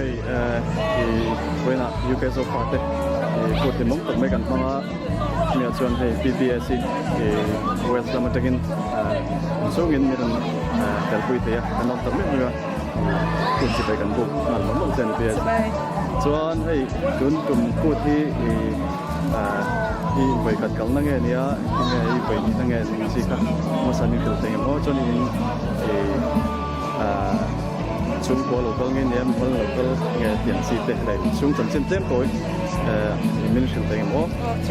Hei i vawiinah UK Zofa te i kut hlimawm tak mai kan hmang a, chumi ah chuan hei PPS hi i Wales lam atangin chungin mi rawn telpui thei a, kan awm tak meuh meuh a, kut chibai kan buk nghal mawlh mawlh che a ni PPS. Chuan hei tun tum kut hi i i vawikhat kalna nge nia tinge i vawihnihna nge tih chi kha hmasa min hrilh thei engemaw chuan in i Chhungkua lo kal nge nia hmang lo kal nge tih ang chi te leh chhung chanchin tlem tawi min hrilh thei ngem aw. Ok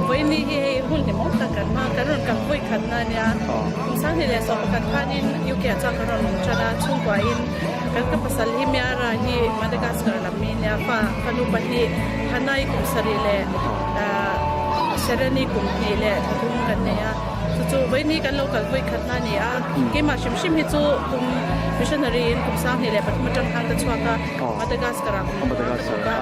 vawiin hi hei hun hlimawm tak kan hmang kan rawn kal vawi khat na nia kum sanghnih leh sawm pakhat khanin UK ah chuan kan rawn awm tan a chhungkua in kan ka pasal hi Miara hi Madagascar lam mi nia fa fanu pahnih Hanai kum sarih leh Sereni kum hnih leh thla thum kan nei a. Chu chu vawiin kan lo kal vawi khatna a ni a, keimah hrim hrim hi chu kum missionary in kum 2003 atang khan ka chhuak a, Madagascar ah kum ka thawk a,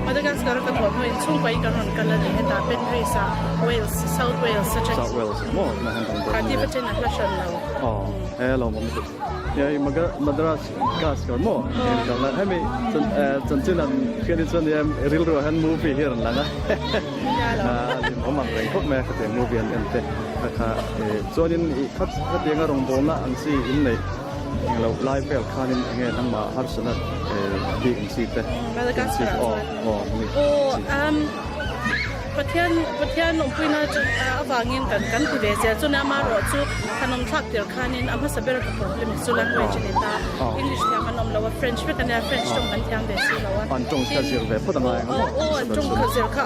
Madagascar a ka thawh hnuin chhungkua in kan rawn kal a ni, hetah Penrhys ah Wales, South Wales atangin Cardiff atangin a hla hran lo. Hei Madagascar maw hemi chanchin an hriat hi chuan rilru ah hian movie hi a rawn lang a hlimawm ang reng khawp mai a khatiang movie an en te kha kha chuanin khatianga rawngbawlna ang chi in neih englo lai vel khanin enge nangmah harsatna bik ang chi te Madagascar ah chuan Pathian Pathian awmpuina avangin kan kan ti ve zel chuan amaherawh chu han awm thlak tir khanin a hmasa ber ka problem hi chu language a ni ta English thiam an awm lo a French vek a nia French tawng kan thiam ve si lo a an tawng kha zir ve phawt a ngai ang maw aw an tawng kha zir kha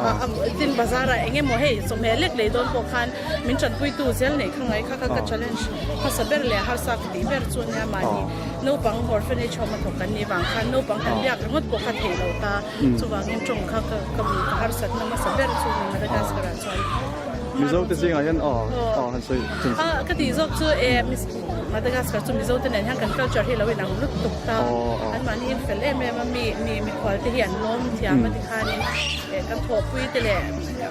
tin bazar ah eng emaw hei chawhmeh lek lei dawn pawh khan min tanpuitu zel neih kha ngai kha kha ka challenge hmasa ber leh harsa ka tih ber chu ania mahni naupang orphanage home a thawk kan nih vang khan naupang kan biak ringawt pawh kha theih lo ta. Chuvangin tawng kha ka ka harsatna hmasa ber chu ni Madagascar ah chuan. Mizo te zingah hian aw aw han sawi chin A ka tih zawk chu e Madagascar chu Mizo te nen hian kan culture hi lo inang lut tuk ta. An mahni in fel em em a mi mi mikhual te hi an lawm thiam a tikhanin e kan thawhpui te leh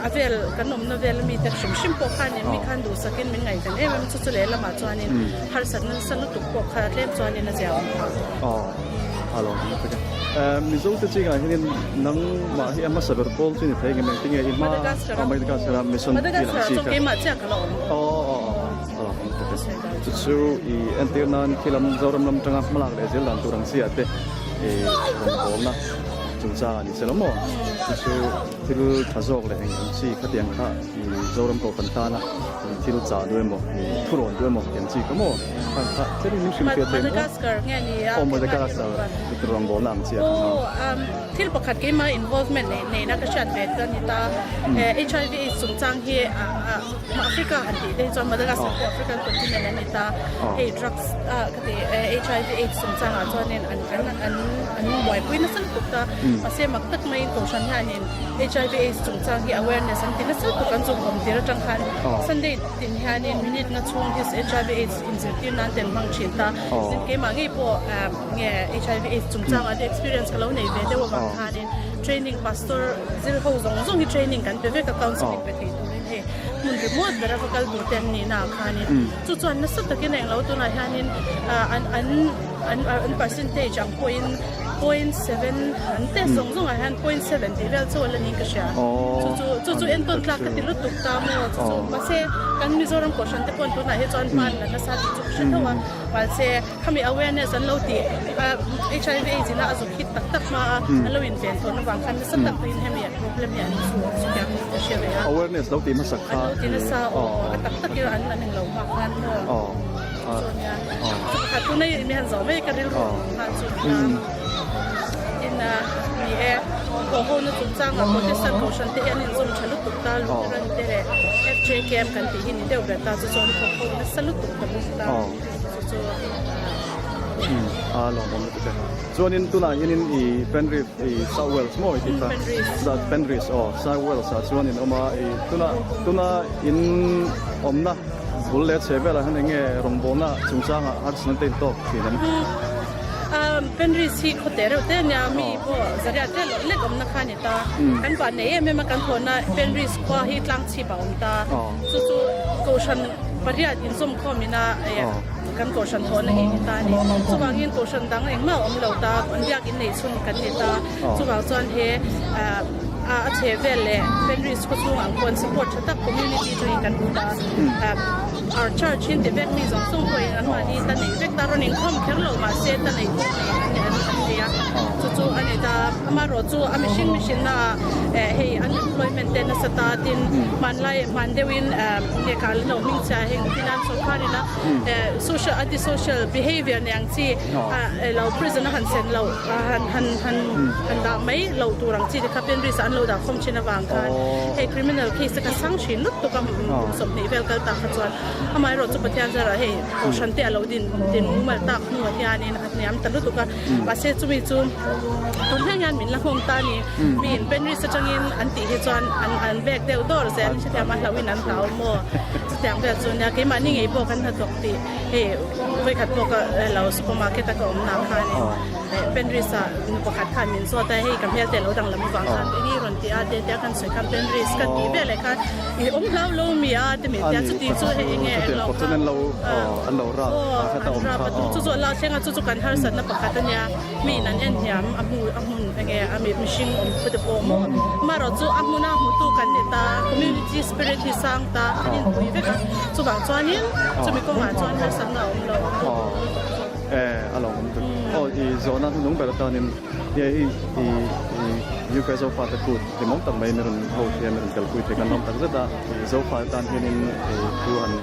a vel kan awmna vel ami te hrim hrim pawh khanin mi khan duhsakin min ngaihven em em chu chu lehlamah chuanin harsatna nasa lutuk pawh kha tlem chuanin a zia awm phah. A lo ni tak e. Mizo te chingah hianin nangmah hi a hmasa ber pawl chu ni thei nge meng tinge i hma a Madagascar a mission tih lang chi kha. Keimah chiah ka la awm. Aw aw aw a lo ni tak e. Chu chu i entir nan khi lam Zoram lam tanga hmalak leh zel dan tur ang chi ah te i rawn bawlna chungchang a ni se lo maw? Chu chu thil tha zawk leh eng ang chi khatiang kha i Zoram kohhran tana thil chah duh emaw i thurawn duh emaw tih ang chi kha maw? Madagascar nge ni a thil pakhat keimah involvement nei neihna ka hriat ve ta ni ta HIV AIDS chungchang hi Africa han tih te hi chuan Madagascar pawh African continent an ni ta hei drugs ka ti HIV AIDS chungchang ah chuanin an an an an buaipui nasa lutuk ta mahse mak tak maiin kohhran hianin HIV AIDS chungchang hi awareness an ti nasa lutuk an zuk awm tir atang khan Sunday tin hianin minute nga chhung hi HIV AIDS inzirtir nan te an hmang thin ta. Tin keimah ngei pawh nge HIV AIDS chungchangah te experience ka lo nei ve deuh avang khanin training pastor zir ho zawng zawng hi training kan pe vek a counselling pe thei turin hei hmun remote bera va kal tur te an nihna ah khanin chu chuan nasa takin a englo tunah hianin an an an percentage ang pawhin 0.7 an test zawng zawngah hian 0.7 tih vel chu a la niin ka hria. Chu chu chu chu entawn tlak ka ti lutuk ta maw chu chu mahse kan Mizoram kohhran te paw'n tunah hi chuan hman la nasa tih chu ka hre tho a mahse khami awareness an lo tih HIV AIDS ina a zuk hit tak tak hma a an lo inven thawn avang khan nasa tak pawhin hemi problem hi an chu chu kiang ka hre ve a. Awareness lo tih hmasak kha. An lo ti nasa aw a tak takin an an englo hma khan maw. Pakhat chu nei mi han zawh mai ka rilru nghal chu tin ni e haw ho na chungchangah Protestant kohhran te hi an inzawm tha lutuk ta Lutheran te leh FJKM kan tih hi ni deuh ber ta chu chuan thawk ho nasa lutuk ta bawk ta chu chu a lawmawm lutuk e chuanin tunah hianin i Penrith i South Wales maw i tih kha Penrith aw South Wales ah chuan in awm a i tuna tuna in awmna Bul leh chhe velah hian eng nge rawngbawlna chungchangah harsatna te intawk thin em? Penrith hi khawte reuh te ania mi pawh zaria te leh lek awmna kha a ni ta. Kan vah nei em em a kan thawhna Penrith khua hi tlang chhip a awm ta. Chu chu Kohhran pariat inzawm khawm ina. kan kohhran thawhna hi ni ta a ni. Chuvangin kohhran dang engmah a awm lo ta, an biak inneih chhun kan ni ta. Chuvang chuan he a chhe vel leh Penrith khaw chhung ang pawhin support tha tak community atangin kan hmu ta. Our church hi ti vek mi zawng zawng pawhin an mahni ta neih vek ta, rawn inkhawm kher lo mahse ta neih pawh nei an nei a, chu chu a ni ta. Amaherawh chu a mihring mihrinna ah hei unemployment te nasa ta tin hmanlai hman deuhin lehkha an lo hming chhia heng tinan sorkar ina social anti social behaviour nei ang chi lo prison a han sen loh han han han han dah mai loh tur ang chi te kha penrice ah an lo dah khawm thin avang khan hei criminal case te kha sang thin lutuk a kum 20 vel kal tak kha chuan amaherawh chu Pathian zarah hei kohhran te a lo din din mumal tak hnuah hianin a hniam ta lutuk a. Mahse chumi chu tun thleng hian min la nghawng ta a ni. Mi in Penrith atangin an tih hi chuan an an vek deuh dawr zel hrethiam a hlauhin an hlau maw? Chutiang vel chu nia keimahni ngei pawh kan hnathawk tih hei vawikhat pawh ka lo supermarket a ka awm nak khanin Penrith ah nu pakhat khan min zawt a hei ka hmel te a lo danglam avang khan eng i rawn ti a te tia kan sawi khan Penrith ka tih veleh khan i awm hlau lo mi a ti min tia chuti chu hei eng nge englo kha aw an rap a chu chu a la thleng a chu chu kan harsatna pakhat a nia mi in an en hiam a hmu a hmun eng nge a mi mihring awm te pawh maw amaherawh chu a hmuna hmutu kan ni ta community spirit hi sang ta an inpui vek a chuvang chuanin chumi kawngah chuan harsatna a awm lo. E a lo awm tuk aw i zawhna hnung ber atanin Hei hi i UK Zofa te kut hlimawm tak mai mi rawn ho hian mi rawn kalpui thei kan lawm tak zet a, i Zofa te tan hianin i thu han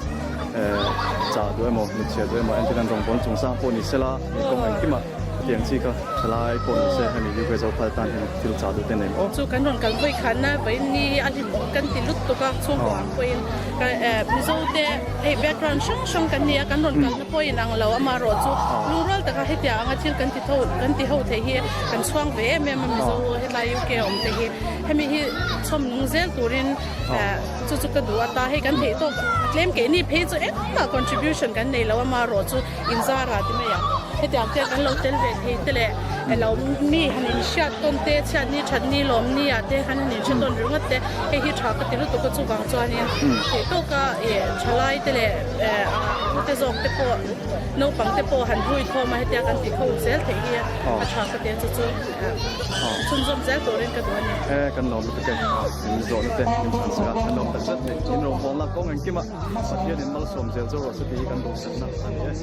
chah duh emaw, mit chhiah duh emaw entir an rawngbâwl chung sang pawh ni sela, i kawng engkimah hetiang chi kha thalai pawh ni se hemi UK Zofa te tan hian thil chah duh te nei maw? Chu kan rawn kal vawi khanna vawiin hi a hlimawm kan ti lut tuk a, chhungkaw ang pawhin Mizo te hei background hrang hrang kan ni a, kan rawn kalna pawh inang lo amaherawh chu lungrual taka hetiang anga thil kan ti tho kan ti ho thei hi kan chhuang ve em em a Mizo hetlai UK a awm te hi hemi hi chhawm nung zel turin chu chu ka duh a ta hei kan theih tawk a tlem keini phei chu engmah contribution kan nei lo amaherawh chu inzara ti mai ang hetiang te kan lo tel ve thei te leh elo mi han inhriat tawn te chhiatni thatni lawmni ah te han han inhre tawn ringawt te hei hi tha ka ti lutuk a chuvang chuanin theih tawka ih thalai te leh a ute zawk te pawh naupang te pawh han hui khawm a hetia kan ti kho zel theih hi a tha ka ti a chu chu chhunzawm zel turin ka duh a ni. E kan lawm lutuk e min zawhna te min chhan sak a kan lawm tak zet mai in rawngbawlna kawng engkima Pathian in malsawm zel zawk rawh se tih hi kan duhsakna a ni e.